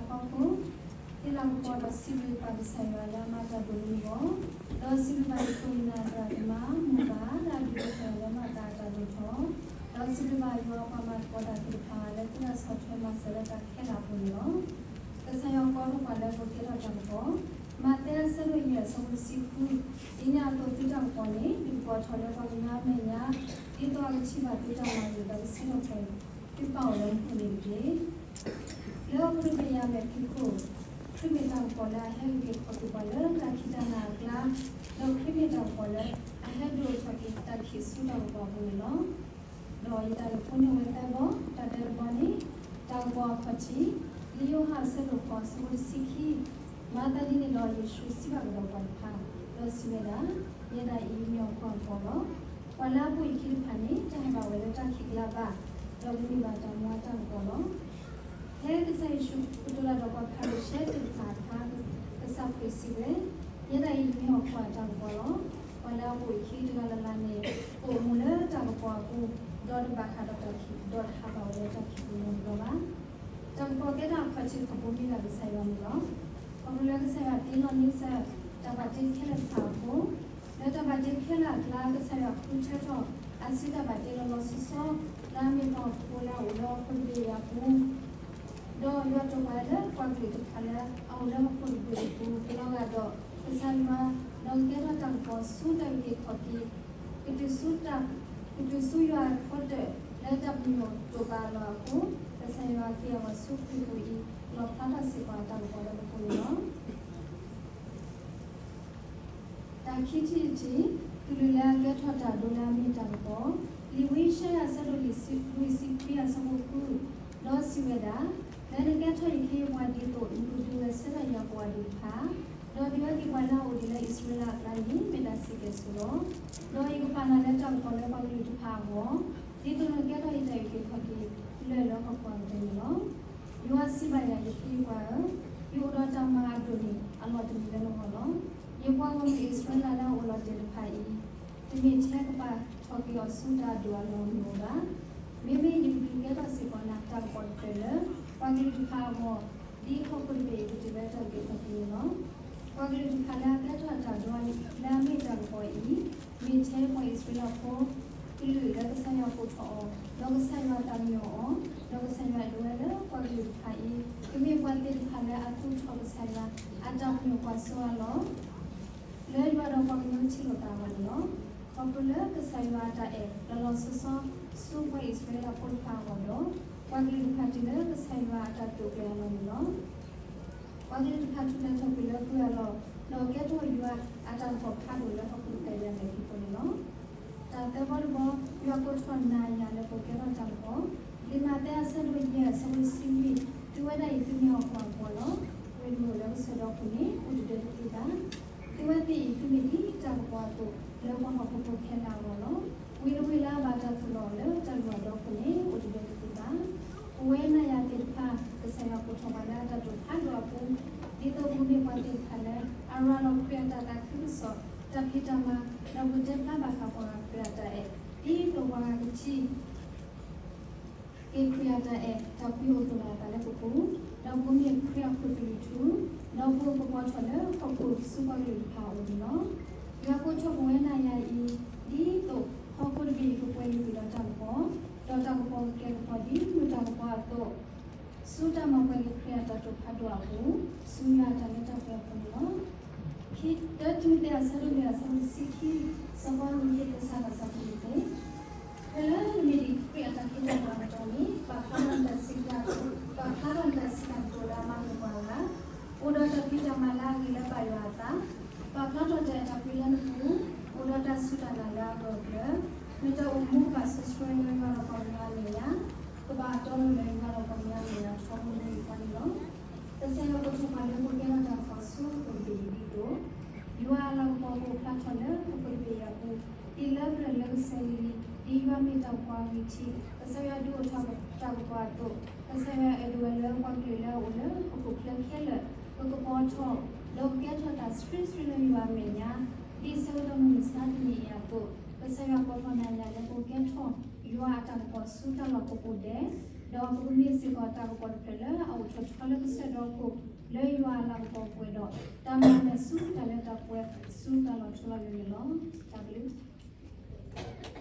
ဟီၣ်ခိၣ်, ဟ့ၣ်လၤကပီၤဒီးစံးဘျုးပၢ်ကစၢ်ယွၤလၢအမၤတၢ်ဒိၣ်လၢယဂီၢ်, ဒီးစံးဘျုးဘၣ်ယခိၣ်ယနၢ်အဒိၣ်အမါ မိၢ်ပၢ် လၢအဒုးအိၣ်ထီၣ်ယၤလၢမၤအသးအတၢ်ဒိၣ်ထီၣ်, ဒီးစံးဘျုးဘၣ်ယွၤပှၤမၤသကိးတၢ်သ့ၣ်တဖၣ် လၢသုတၢ်ဆီၣ်ထွဲမၤစၢၤလၢတၢ်ခဲလၢာ်အပူၤန့ၣ်လီၤ. ကစၢ်ယွၤကိးထီၣ်ပှၤလၢပကဲထီၣ်တၢ်ကပီၤ, မးသဲအဆၢဒိၣ်ယဲၢ်အဆၢဖိတဆံဃု, ဒ်န့ၣ်အသိးသုတၢ်ကပီၤန့ၣ် ဒုးကပီၤထီၣ်လၢပှၤကညီအမဲာ်ညါ, ဒ်သိးအကထံၣ်ဘၣ်သုတၢ်မၤဂ့ၤဒီးကဆှၢထီၣ်က့ၤသုပၢ်အိၣ်လၢမူခိၣ်န့ၣ်တက့ၢ်. လၢဟီၣ်ခိၣ်တဘ့ၣ်အံၤအမဲာ်ဖံးခိၣ်, ခရံာ်မ့ၢ်တၢ်ကပီၤလၢအဟဲက့ၤခီၣ်က့ၤပှၤလၢတၢ်ခံးတၢ်နၤအကျါ, ဒီးခရံာ်မ့ၢ်တၢ်ကပီၤလၢအဟဲဒုးအိၣ်ထီၣ်က့ၤတၢ်ခံးဆူတၢ်ကပီၤအပူၤန့ၣ်လီၤ. ဒီးယတၢ်လဲၤဖိန့ၣ်ဝဲသၢဘီ, တၢ်တၢတဘီန့ၣ်, တၢ်ကပီၤအခီၣ်ထံး, လံာ်ယိၤဟၣ်အဆၢဒိၣ်ဃိးအဆၢဖိတဆံခံ, မၤသးဒ်န့ၣ်ဒီးယ့ၣ်ၡူးစံးဘၣ်ကဒီးပှၤတဖၣ်, ဒီးစံးဝဲဒၣ်, ယဲဒၣ်အံၤမ့ၢ်ဟီၣ်ခိၣ်အကပီၤလီၤ. ပှၤလၢအပိာ်ယခံတဖၣ်န့ၣ် တဟးဘၣ်ဝဲလၢတၢ်ခံးကျါဘၣ်, ဒီးကန့ၢ်ဘၣ်တၢ်မူအတၢ်ကပီၤလီၤ. ဖဲကစၢ်ယ့ၣ်ၡူးကတိၤတၢ်ဒီးပှၤဖၤရံၤၡဲသ့ၣ်တဖၣ်အခါ, ကစၢ်ခရံာ်စံးဝဲ, ယဲဒၣ်အံၤမ့ၢ်ဟီၣ်ခိၣ်အတၢ်ကပီၤလီၤ. ပှၤလၢအပိာ်ယခံတဂၤလၢ်လၢ်န့ၣ် ကအိၣ်မူလၢတၢ်ကပီၤအပူၤ, ဒီးတဘၣ်ဃးဒီးတၢ်ခံး, ဒီးတဟးဘၣ်ဝဲလၢတၢ်ခံးပူၤနီတဘျီဘၣ်. တၢ်ကပီၤကဲထီၣ်အခီၣ်ထံးတခီပူၤမ့ၢ်ဒၣ်ကစၢ်ယွၤန့ၣ်လီၤ. ခီဖျိလၢကစၢ်ယွၤတ့လီၤန့ၢ်ကစၢ်ယွၤ တၢ်ဘၣ်တ့ခဲလၢာ်တဖၣ်အဃိ, လၢတၢ်ဘၣ်တ့ခဲလၢာ်အကျါ ကစၢ်ယွၤဃုထၢထီၣ် အစုတၢ်ဘၣ်တ့လီၤလီၤဆီဆီ လၢအမ့ၢ်ပှၤဟီၣ်ခိၣ်ဖိလၢအအိၣ်လၢဟီၣ်ခိၣ်တဘ့ၣ်အံၤအပူၤ, ဒီးယွၤတိာ်ပာ်လၢပှၤကလုာ်တဖၣ်လၢအအိၣ်လၢဟီၣ်ခိၣ်တဘ့ၣ်အပူၤ ကလီၤဂာ်ဒီးကစၢ်ယွၤ, ဒီးကကဲထီၣ်တၢ်ကပီၤဆူတၢ်အုၣ်က့ၤခီၣ်က့ၤ, ကတုၤဆူတၢ်, ကတုၤဆူယွၤအဖိတၢၣ်လၢတၢ်ပညိၣ်တိာ်ပာ်အလီၢ်အဃိ, ကစၢ်ယွၤအက့ၢ်အဂီၤဆူခရံာ်ပူၤအံၤ လီၣ်ဖျါထီၣ်စ့ၢ်ကီးအတၢ်ကပီၤလၢပပူၤန့ၣ်လီၤ. တၢ်ခံထံၣ်တထံၣ်, ကလုာ်လၢအကဲထီၣ်တၢ်ဒိလၢအမ့ၢ်တၢ်ကပီၤ, လံာ်ဝံယၡါယၤအဆၢဒိၣ်လွံၢ်ဆံခွံအဆၢဖိဃု, ဒီးစံးဝဲဒၣ်, လၢနကဲထီၣ်ယခ့ယပှၤဒ်သိးနကဒုးဂဲၤဆၢထၢၣ်ယၤကိးဂၤဒဲးတဖၣ်, ဒီးဒုးအီၣ်က့ၤပှၤလၢအအိၣ်ဒံးလၢအံၣ်စရ့လးအကျါန့ၣ် မ့ၢ်ဒၣ်စံးကဲၣ်ဆိးလီၤ. ဒီးယကပာ်နၤလၢတၢ်ကပီၤလၢပှၤကလုာ်တဖၣ်အဂီၢ်, ဒ်သိးနကကဲထီၣ်ယတၢ်အုၣ်က့ၤခီၣ်က့ၤလၢာ်လၢဟီၣ်ခိၣ်အကတၢၢ်န့ၣ်လီၤ. ယွၤစံးဘၣ်ယၤ, ယခ့ယပှၤဧၢ, ယအိၣ်ဒီးတၢ်မၤအဒိၣ်န့ၣ် အလီၢ်တမံၤလၢနဂီၢ်လီၤ. ယပှၤဂီၢ်မုၢ်အံၣ်စရ့လးလၢအအိၣ်လီၤတဲာ်တဖၣ်အံၤ, တမ့ၢ်ထဲကပာ်ထီၣ်က့ၤအီၤဆူတၢ်အဒိၣ်အလီၢ်အဂီၢ်ဘၣ်. မ့မ့ၢ်ယကဒုးကဲထီၣ်စ့ၢ်ကီးနၤတၢ်ကပီၤကတၢၢ်လၢပှၤကလုာ်တဖၣ်အဂီၢ်, ဒ်ဟီၣ်ခိၣ်တဘ့ၣ်အံၤကတုၤလၢတၢ်အုၣ်က့ၤခီၣ်က့ၤန့ၣ်လီၤ. ပှၤကလုာ်တဖၣ်လၢအကဲထီၣ်အတၢ်ဒိလၢအမ့ၢ်တၢ်ကပီၤအံၤ, မ့ၢ်ထဲပှၤအံၣ်စရ့လးဖိကလုာ်လၢကစၢ်ယွၤကိးထီၣ်အီၤ, ဒီးကစၢ်ယွၤသးကညီၤအီၤ, ဒီးကစၢ်ယွၤအဲၣ်ဒိးဝဲလၢပှၤကလုာ်တဖၣ်အံၤ, ကမ့ၢ်ပှၤသ့ၣ်တဖၣ်လၢအသူၣ်ထီၣ်ကစၢ်ယွၤအတၢ်ပညိၣ်ကွၢ်စိအလီၢ် လၢယွၤဒီးပှၤကညီထံၣ်လိာ်သးအဂီၢ်န့ၣ်လီၤ. ခီဖျိလၢကစၢ်ယွၤအတၢ်အဲၣ်လီၤလီၤဆီဆီ ဆူပှၤအံၣ်စရ့လးဖိတဖၣ်အဂီၢ်ဒီး, ပှၤကလုာ်တဖၣ်တုၤလၢကစၢ်ယွၤအတၢ်တိာ်ကျဲၤအလီၢ်န့ၣ်လီၤ. ပှၤကလုာ်တဖၣ်ထူးတၢ်ထီၣ်ကွံာ်လၢကုၢ်အလီၢ်, ဒီးကဲထီၣ်ယွၤအတၢ်ကပီၤဖးဒိၣ်လၢဟီၣ်ခိၣ်တဘ့ၣ်အံၤအမဲာ်ဖံးခိၣ်န့ၣ်လီၤ. တၢ်သၢဘီတဘီ, ယွၤကိးထီၣ်နၤယၤလၢပကဲထီၣ်တၢ်ကပီၤ, လံာ်မးသဲအဆၢဒိၣ်ယဲၢ်အဆၢဖိတဆံလွံၢ်, သုဝဲဒၣ်အံၤသုမ့ၢ်ဟီၣ်ခိၣ်အကပီၤလီၤ. ဝ့ၢ်တမုာ်လၢကစၢၢ်ဒီခိၣ်န့ၣ် အိၣ်တဒၢတသ့ဘၣ်. သုဝဲသ့ၣ်အံၤ သုမ့ၢ်ဒ်တၢ်ကပီၤအသိး လၢပှၤဟီၣ်ခိၣ်ဖိခဲလၢာ်အဂီၢ်လီၤ. ဝ့ၢ်တဝ့ၢ်လၢအဘၣ်တၢ်သူၣ်လီၤအီၤလၢတၢ်လုၢ်အီၣ်ဒီခိၣ်န့ၣ် အိၣ်တဒၢတသ့ဘၣ်. ပဝဲနၤယၤသ့ၣ်တဖၣ် ကစၢ်ယွၤကိးထီၣ်ပှၤလၢအတၢ်တိာ်ဖးဒိၣ်အပူၤ, ဒ်သိးပကမ့ၢ်ပှၤသ့ၣ်တဖၣ်လၢ အရၤလီၤခရံာ်အတၢ်သးခုကစီၣ်, တၢ်ဖံးတၢ်မၤ, ဒီးပကတဲဖျါဘၣ်ဃးပှၤဂၤခရံာ်အတၢ်အဲၣ်, ဒ်သိးပှၤဂၤကထံၣ် က့ၤခရံာ်အတၢ်အဲၣ်တၢ်ကွံအိၣ်သိးလိာ်အသးလၢပပူၤ, ဒီးပကမ့ၢ်ခရံာ်အခိၣ်သလုးထူ, ဒီးပကကပီၤထီၣ်လၢဟီၣ်ခိၣ်ဆူပှၤကလုာ်တဖၣ်အအိၣ်န့ၣ်လီၤ. ယွၤကိးထီၣ်ပဝဲနၤယၤအံၤ, ဒ်သိးဟီၣ်ခိၣ်တဘ့ၣ်အံၤကပှဲၤက့ၤကွံာ်ဒီးတၢ်ကပီၤ, ဒီးတၢ်ကပီၤကကဲကပီၤဒ်မုၢ်တၢ်ကပီၤအသိး, ဆူတၢ်မၤပှဲၤက့ၤခရံာ်အတၢ်တိာ်ဖးဒိၣ်အပူၤ, ဆူယွၤအတၢ်လၢတၢ်ပှဲၤအပူၤန့ၣ်လီၤ. ခံတၢတံၤမသ့းအဆၢဒိၣ်လွံၢ်အဆၢဖိတဆံခံ, စီၤပီလူးဟ့ၣ်သဆၣ်ထီၣ်စီၤတံၤမသ့း, ဖဲလၢနမ့ၢ်ဒံးခရံာ်အတၢ်ဃ့တၢ်လၤအကတီၢ်န့ၣ်, ပာ်ဖျါထီၣ်နတၢ်ဆံးတၢ်, ပာ်ဖျါထီၣ်နတၢ်ဆံးတၢ်ကတိၤလၢအမၤဂ့ၤပှၤဂၤ, အိၣ်ဒီးတၢ်ဖံးတၢ်မၤလၢအဂ့ၤလၢဘၣ်ယွၤအသး, ပာ်ဖျါထီၣ်တၢ်အဲၣ်တၢ်ကွံလၢနပူၤ, အိၣ်ဒီးတၢ်စူၢ်တၢ်နာ်လၢအဂၢၢ်အကျၢၤ, နတၢ်အိၣ်မူကဘၣ်ဆှဲဆှဲလၢယွၤဒီးပှၤကညီအမဲာ်ညါ, ကဘၣ်အတီအလိၤလၢယွၤဒီးပှၤကညီအမဲာ်ညါထီဘိလၢယပှၤန့ၣ်လီၤ. ကစၢ်ယွၤကိးထီၣ်ပှၤလၢပကဲထီၣ်တၢ်ကပီၤဆူဟီၣ်ခိၣ်တဘ့ၣ်အံၤဒ်သိး ယွၤအလၤကပီၤကအိၣ်ဖျါထီၣ်လၢဟီၣ်ခိၣ်တဘ့ၣ်အံၤအပူၤ, ဒ်လၢပျၢၤလၢကစၢ်ယွၤလံ, ဒ်ယွၤမ့ၢ်တၢ်ကပီၤအဂံၢ်ထံး, ကစၢ်ယွၤဒုးအိၣ်ထီၣ်တၢ်ကပီၤအသိး, ကစၢ်ယွၤအဲၣ်ဒိးဝဲလၢပှၤကလုာ်လၢအအိၣ်လၢဟီၣ်ခိၣ်ချၢခဲလၢာ်, ကကပီၤထီၣ်, ဒီးကကဲထီၣ်တၢ်ဆှံဆှံလၢယွၤအမဲာ်ညါ, ဒ်ဆၢကတီၢ်မုၢ်မဆါတနံၤအံၤအသိး, ကစၢ်ယွၤကိးထီၣ်နၤယၤလၢပကကဲထီၣ် ယွၤအတၢ်ကပီၤဆူတၢ်လီၢ်ကိးပူၤဒဲး ဒီးပကမ့ၢ်စ့ၢ်ကီးတၢ်ကပီၤတဖျၢၣ်လၢအအိၣ်ထီၣ်ထီလၢကစၢၢ်ဒီခိၣ် လၢယွၤအလၤကပီၤပှဲၤဒီး တၢ်မၤနၢၤဆူတၢ်လၢတၢ်ပှဲၤဆူတၢ်လီၤထူလီၤယိာ်န့ၣ်လီၤ. တၢ်ဘျုး